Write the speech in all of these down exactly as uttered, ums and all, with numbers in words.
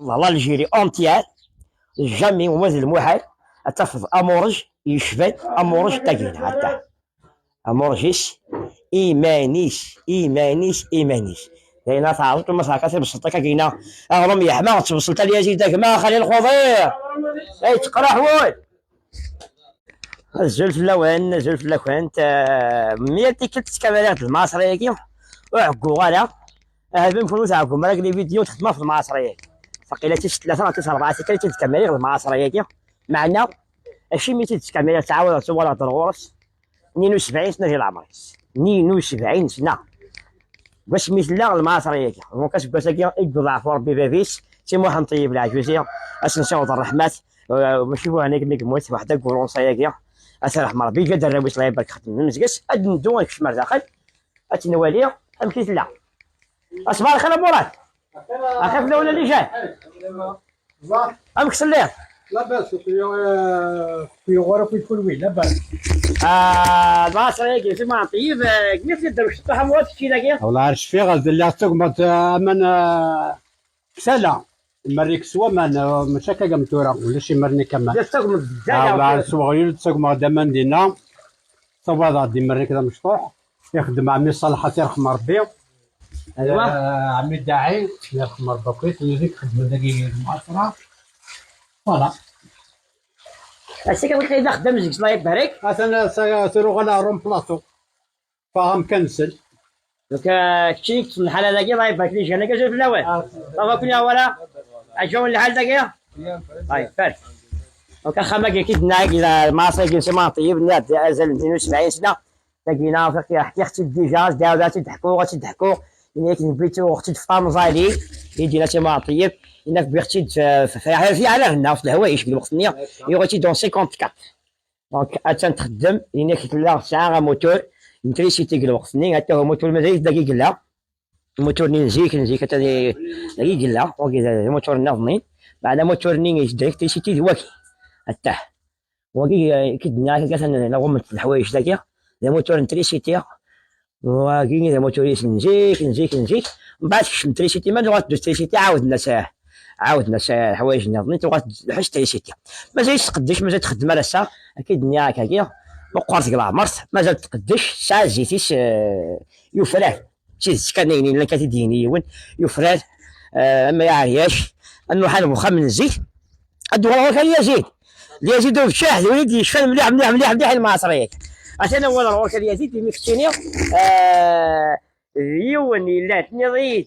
Voilà, l'Algérie entière, jamais, ula d lmuḥal ad tafeḍ amurj yecban amurj n Tagina, hatta amurj-is iman-is, iman-is, iman-is. Dayen, ad teɛreḍ ma teɛka tibṣelt akka, Tagina, aɣrum yeḥma, tebṣelt a Yazid, a gma Xali Lxuḍir. Ay, teqreḥ wul. Azul fell-awen, azul fell-akent. Eh, mya tikkelt tkamariɣ-d lmaṣri-agi, ur ɛegguɣ ara. Ahat ma mkun ur tɛeggum ara deg les vidéos txedmeɣ f lmaṣri-agi. Faqila tis tlata neɣ tis rebɛa tikkal i tt-id-tkamariɣ lmaṣri-agi. Meɛna, acimi i tt-id-tkamariɣ, ttɛawadeɣ, ttuwaleɣ-d ar ɣur-s. Tnin u sebɛin sna di leɛmer-is. Tnin u sebɛin sna. Deg wasmi tella lmaṣri-agi. Donc, aseggas-agi i yeḍɛef Rebbi bab-is, Si Muḥ Nṭeyyeb Leɛjuzi, ad s-nsiweḍ ṛṛeḥmat, eh, mačči bu hana mi yemmut, waḥed agurunṣa-agi, ad t-iṛḥem Ṛebbi, iǧǧa-d arraw-is, Allah ibarek, xedmen amezgaz, ad neddu ad nekcem ar daxel, ad tt-nwali amek i tella. Aṣbaḥ lxir a Murat. Axir fell-awen a Lijan. Amek telliḍ? Labas, ur yuɣ ara akk kunwi, labas. Ah, lɛaṣer-agi, Si Muḥ Nṭeyyeb, eh, gmi tedder ucettuḥ am wa tečči dagi? Wala ar cfiɣ, ad lliɣ ttagmeɣ-d, eh, aman, eh, ksala. Imerrik s waman, eh, mačči akka am tura, ulac imerrik aman. Tella tettagmeḍ deg Zzayr, ah, wala ar s weɣyul ttagmeɣ-d aman dinna. Ttawaḍeɣ-d imerrik d amecṭuḥ. Ixeddem ɛemmi Ṣaleḥ, ad t-iṛḥem Ṛebbi. Aywa. Eh, ɛemmi Daɛi, ad t-iṛḥem Ṛebbi akk. Wid i ixeddmen dagi lmaṣra. Voilà. Ass-agi, wi d axeddam zeg-s, Allah ibarek. Atan ass-a, turuɣ ala Rome Plateau. Faɣ amkan-nsen. Donc, euh, keččini teṭṭfeḍ lḥala dagi, Allah ibarek, les jeunes-agi, azul fell-awen. Ah. Ça va, kunwi wala? Aǧawen lḥal dagi? Allah ibarek. Donc, axxam-agi, ki d-nniɣ, lmaṣri-agi n Si Muḥ Nṭeyyeb, nniɣ-d azal n tnin u sebɛin sna. Tagina, ḥkiɣ-tt-id déjà, ad tt-id-ḥkuɣ, ad tt-id-ḥkuɣ. Ini-ak, nebbi-tt uɣeɣ-tt-id f tamẓali, i d-yenna Si Muḥ Nṭeyyeb. Ini-ak, wwiɣ-tt-id f, f, f, fi ɛla henna, f lehwayeǧ deg lweqt-nni, yuɣ-itt-id en cinquante-quatre. Donc, attan txeddem, ini-ak, tella tesɛa amutur n trisiti deg lweqt-nni, hatta amutur mazal-it dagi yella. Amutur-nni n zik, n zik, atan i, dagi yella, wagi d, d amutur nniḍen. Meɛna amutur-nni yedder trisiti d wagi. Attah. Wagi, eh, ki d-nniɣ akka, atan la ɣument leḥwayeǧ dagi, d amutur n trisiti, wagi d amutur-is n zik, n zik, n zik. Mbeɛd tekcem trisiti, ma tuɣal teddu trisiti, ɛawden-as, eh, ɛawden-as, eh, leḥwayeǧ nniḍen, tuɣal tḥess trisiti. Mazal tettqeddec, mazal txeddem ar ass-a, akka i d-nniɣ akkagi, meqqret deg leɛmer-s, mazal tettqeddec, tesɛa zzit-is, eh, yufrar. D tidet kan, ayen yellan kan ad t-id-yini yiwen, yufrar, eh, ama iɛeryac, ad nruḥ ar wexxam n zik, ad d-uɣaleɣ akal Yazid. Yazid Ubeccaḥ, d win i d-yecfan mliḥ, mliḥ, mliḥ, mliḥ i lmaṣri-agi. Atan awal ɣur-k a Yazid, imi keččini, eh, d yiwen yellan, tenniḍ-iyi-d,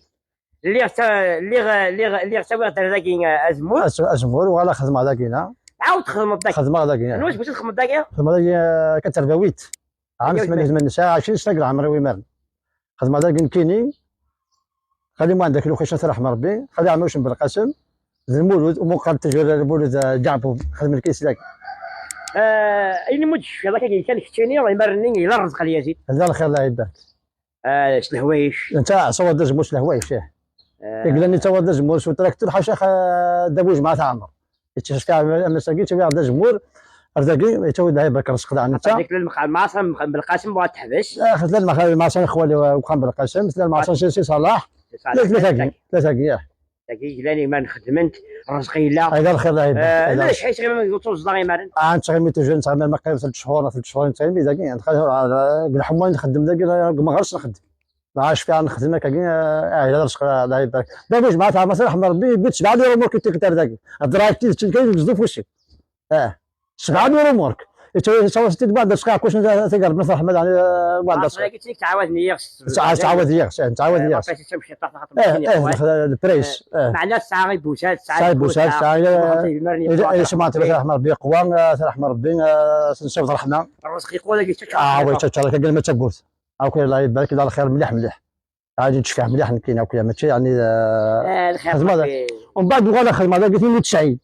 lliɣ ta-, lliɣ, lliɣ, lliɣ ttawiɣ-d ar dagi, eh, azemmur. Az-, azemmur, uɣaleɣ xedmeɣ dagi, na? Ɛawed txedmeḍ dagi. Xedmeɣ dagi, na. Anwa aseggas i txedmeḍ dagi? Xedmeɣ dagi, eh, kan terbawi. Ɛam tmanya u tmanyin sna, ɛecrin sna deg leɛmer-iw imaren. Xedmeɣ dagi nekkini, Xali Muḥend Akluxi, ad t-iṛḥem Ṛebbi, Xali Ɛmiruc n Belqasem, d Lmulud, umuqal tajwira Lmulud, eh, Ǧaɛbub, xedmen lkis dagi. Eh, ayen umi d-tecfiḍ akka kan keččini, imaren-nni yella rrezq a Yazid. Yella lxir, Allah ibarek. Eh, s lehwayeǧ. Netta ttawaḍ-d azemmur s lehwayeǧ, ih. Eh. Iglan yettawaḍ-d azemmur s utraktur, ḥaca xa-, Dda Bujemɛa Ɛmer. Yettceffiɛ am ass-agi, yettawi-aɣ-d azemmur, ar dagi, yettawi-d, Allah ibarek, rrezq daɣen netta. Aql-ik la lmeqam, Maɛṣer Belqasem, bɣa teḥbes. Ah, xedla lmeqam, Maɛṣer, xwali, uh, uxxam Belqasem, tella lmeɛṣer Si, Si Ṣaleḥ. Si Ṣaleḥ. Tella, tella tagi, tagi. Tella tagi, ah. Tagi yellan, imaren xedmen-t, rrezq yella. Ay, d lxir, ay, eh, ay, d lxir. Acu ay tettɣimiḍ toujours daɣ imaren? Ah, nettɣimi toujours, nettɣimi, ma qqim tlata cchur, tlata cchur, nettɣimi dagi, nettɣimi, ah, deg lḥemma i nxeddem dagi, deg umeɣres nxeddem. Dɣa cfiɣ nexdem akkagi, ah, d rrezq, Allah ibarek. Dagi jmaɛt Ɛmer, ad t-iṛḥem Ṛebbi, yewwi-d sebɛa n urumur ki tikkelt ar dagi. Heddreɣ-ak tidet kan, yezdi ufus-iw. Ah. Sebɛa n urumur. Yettawi-, yettawi-t-id Muɛend Asqi Ɛekkuc, tigerbilt, ṛṛeḥma, yeɛni, ah, Muɛend Asqi. Ttɛawaden-iyi-s. Ttɛawaden-iyi-s, eh, ttɛawaden-iyi-s. Eh, eh, lexla-, lpris, eh. Meɛna tesɛa ibusar, tesɛa ibusar, tesɛa, eh, ad t-iṛḥem Ṛebbi, yeqwa, ah, ad t-iṛḥem Ṛebbi, ah, ad s-nsiweḍ ṛṛeḥma. Ṛṛezq yeqqur dagi, ah, wa, yettaččar, akka kan ma d tawwurt. Akk, Allah ibarek, d lxir mliḥ, mliḥ. Ɛad yettceffiɛ mliḥ nekkini akk, mačči yeɛni, eh, eh, lxir xedmeɣ. Umbeɛd uɣaleɣ xedmeɣ dagi tnin u tesɛin.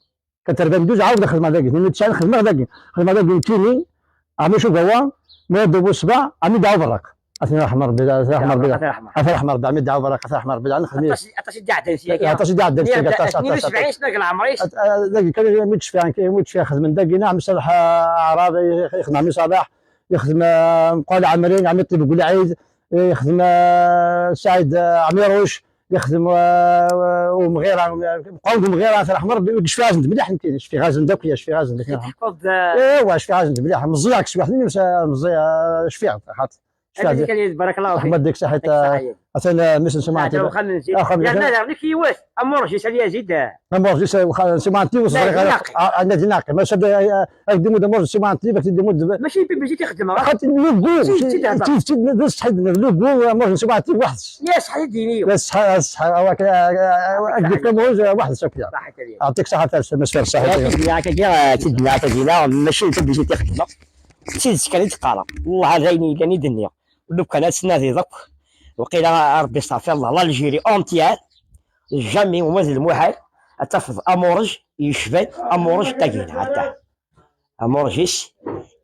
Katerba n duz, ɛawdeɣ xedmeɣ dagi tnin u tesɛin, xedmeɣ dagi. Xedmeɣ dagi nekkini, Ɛmic Ugawa, Murad Ubu Sebɛa, Ɛmid Ɛuberreq. Ad ten-iṛḥem Ṛebbi, ad ten-iṛḥem Ṛebbi. Ad ten-iṛḥem Ṛebbi, Ɛmid Ɛubeṛṛeq, ad ten-iṛḥem Ṛebbi. Aṭas, aṭas i d-iɛeddan seg-agi. Aṭas i d-iɛeddan seg-agi, aṭas, aṭas, aṭas. Tnin u sebɛin sna deg leɛmer-is. Ad, ad, dagi kan mi d-cfiɣ, mi d-cfiɣ xedmen dagi, neɣ mselḥ, eh, Aɛrab, ixdem Ɛmi Ṣaleḥ, ixdem, eh, Mqal Ɛemri, Ɛmi Ṭib Gulɛid, ixdem, eh, Saɛid, eh, Ɛmiṛuc, يخدم، آه، ومغيرة، مقاود ومغيرة، تاع الحمر، شفيغازن مليح، نتي شفيغازن داك، يا شفيغازن داك. تحفظ، آه، ايوا، شفيغازن مليح، مزيان، كسوحني، بس، آه، مزيان، آه، شفيغ، حاط. شفيغ. هذيك اللي بارك الله فيك. رحمة ديك صحيت، آه، صحيح. أثناء ميسن سمعت. آه، خمس. آه، خمس. لا، لا، لا، غير كيوس، أمور جي سالي يزيد. أمور جي سالي، وخ-، سمعتي وصغير. نادي ناقي. آه، نادي ناقي. ما شاب، آه، آه، ديمود أمور سمعتي، بك ديمود. ماشي بيبليسيتي خدمة. خاطر لو غو، تي-، تي-، تي-، تي-، تي-، تي-، تي-، تي-، تي-، تي-، لو غو، أمور سمعتي واحد. يا صحيح ديني. بس ح-، صح، هو ك-، آه، آه، آه، عندك كم هو واحد صافي. صحة كريم. يعطيك الصحة، فارس، مسفر صحة. يا سيدي، هاكا كي، آه، سيدي، هاكا كي، لا، ماشي انت بديتي تخدم. سيدي، كان يتقرا. والله هذا يني، كان يدني. لو كان هاد السنة هذه ضك، وقيلا ربي يستغفر الله، لا الجيري اونتيير، جامي ومازال المحال، تفض امورج، يشفى امورج تاكينا حتى. أمورجيس،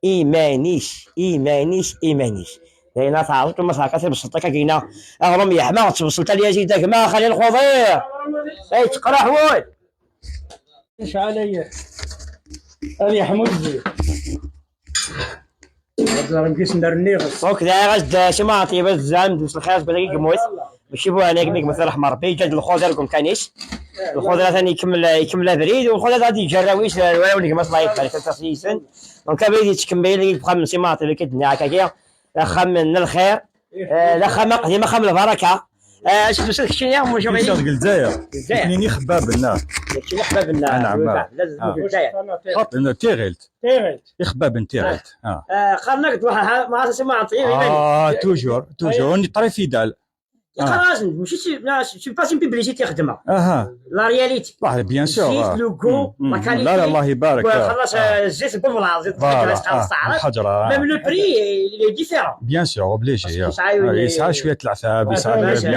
إيمانيس، إيمانيس، إيمانيس. لأن تعرفت ما صار كثير بالسلطة كاكينا. أغرم يا حما، توصلت لي زيد ما خلي الخضير. أي تقرا حوال. إيش عليا؟ أنا يا حمودي. هذا راه مكيس ندار النيغس. دونك داير غاز سيما عطيبة الزام، دوس الخير، بدا يقموت. ماشي بو عليك، ميك مثلا حمر، بي جاد الخضر كم كانيس. الخضر ثاني يكمل، يكمل بريد، والخضر غادي يجرى ويس، ولا ولي ما صلايت بارك الله فيك سن. دونك بريد يتكمل، يبقى من سيما عطيبة كدني هكا كيا. لا خام من الخير. آه، لا خام قديمة، خام البركة. آه، اش تسال شي يا مو شغل. شاد الجزائر. الجزائر. اثنين خباب لنا. شي خباب لنا. آه، نعم. لازم آه. الجزائر. خاطر تيغيلت. تيغيلت. إخباب تيغيلت. آه. آه، خلنا نقعد واحد ها-، مع راسي ما عطيه آه، توجور، توجور. وني طري في دال. آه. خلاص، ماشي شي، لا، شي، شي، با شي بيبليسيتي يخدمها. أها. لا رياليتي. واه، بيان سور، زيت، آه. لوغو، مم، مم. لا، كاليتي. لا، الله يبارك، آه. خلاص، آه. آه، الزيت بالبلان، زيت فوالا، الحجرة، آه. الحجرة، آه. ميم لو بري، لي ديفيرون. بيان سور، اوبليجي، باسكو آه. يسعى آه، يسعى شوية العفاء، بيان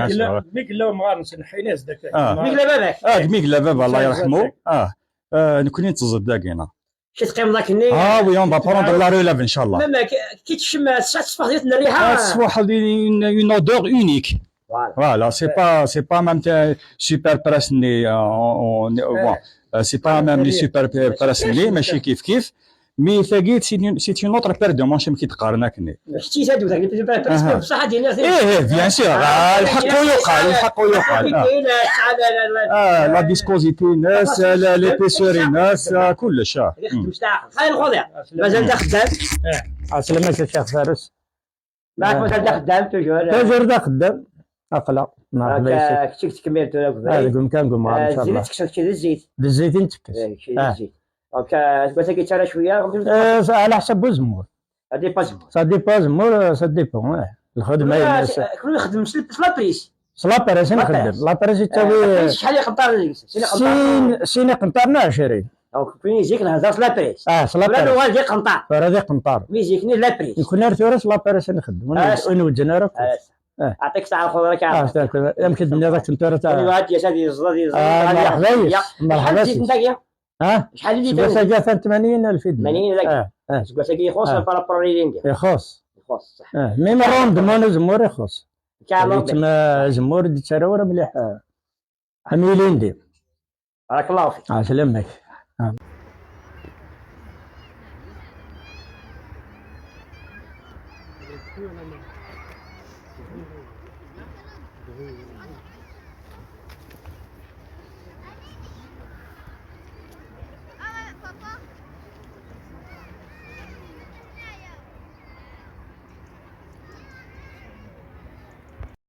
سور. ميك لو مغارس نحيناس داك. آه. ميك لباباك. آه، ميك لبابا، الله يرحمه. آه. آه، نكوني نتزد داكينا. كي تقيم ذاك النية. آه، وي، اون با بروندر لا ريليف إن شاء الله. ماما، كي، كي تشم الساعة تصفح ديال الريحة. آه، تصفح دي، اون، اون اودور اونيك. فوالا. فوالا، سي با، سي با ميم تاع سوبر بريس ني، آه، اون، اون، بون. آه، سي با ميم لي سوبر بريس ني، ماشي كيف كيف. مي ثاقيت سي اون، سي اون اوتر بير دو مانش كي تقارن هاك ني. حتى زادوا ذاك لي بيزو بصح دينا ايه، ايه، بيان سور. آه، الحق يقال، الحق يقال. آه. آه، لا فيسكوزيتي ناس، لا، ليبيسوري ناس، آه، كلش، آه. خلي الخضير. مازال انت خدام؟ عسلامة الشيخ فارس. معك آه. مازال انت خدام توجور؟ توجور دا خدام. اقلا، مرحبا يا سيدي. كنتي تكمل تو هذا قوم كان قوم، آه، ان شاء الله. الزيت تكسر كذا الزيت. الزيت نتكس. إيه، كذا آه. الزيت. دونك، آه، تقول لك ترى شويه. آه، على حسب الزمور. سا ديبا زمور. سا ديبا زمور، سا ديبا، واه. الخدمة كل هي واحد، كل واحد يخدم س-، س لابريس. س لابريس نخدم. لابريس. لابريس آه، يتساوي شحال يقنطر ليك؟ شحال يقنطر؟ سين، سين يقنطرنا عشرين. دونك كون يجيك الهضره س لابريس. اه، س لابريس. ولا هو يجي قنطار. راه ذي قنطار. مي يجيكني لابريس. يكون عرفت راه س لابريس نخدم. آه. ونوجنا راه كل. آه. آه. يعطيك الصحة الخضرة كامل. آه، شكرا. يمكن الدنيا راك انت راه تاع كل واحد يا سيدي يزض، يزض. آه، مرحبا بيك. مرحبا بيك. شحال الزيت نتايا؟ ها؟ شحال اللي سكواساكي ثمانين ألف دينار. ثمانين ألف. آه، آه. سكواساكي يخص آه. بارابور لي ندير. يخص. يخص، صح. آه، مي مروند مونو زمور يخص. كامل. تما زمور دي ترى ورا مليح. آه. أميلين دي. بارك الله فيك. آه، سلامك. آه.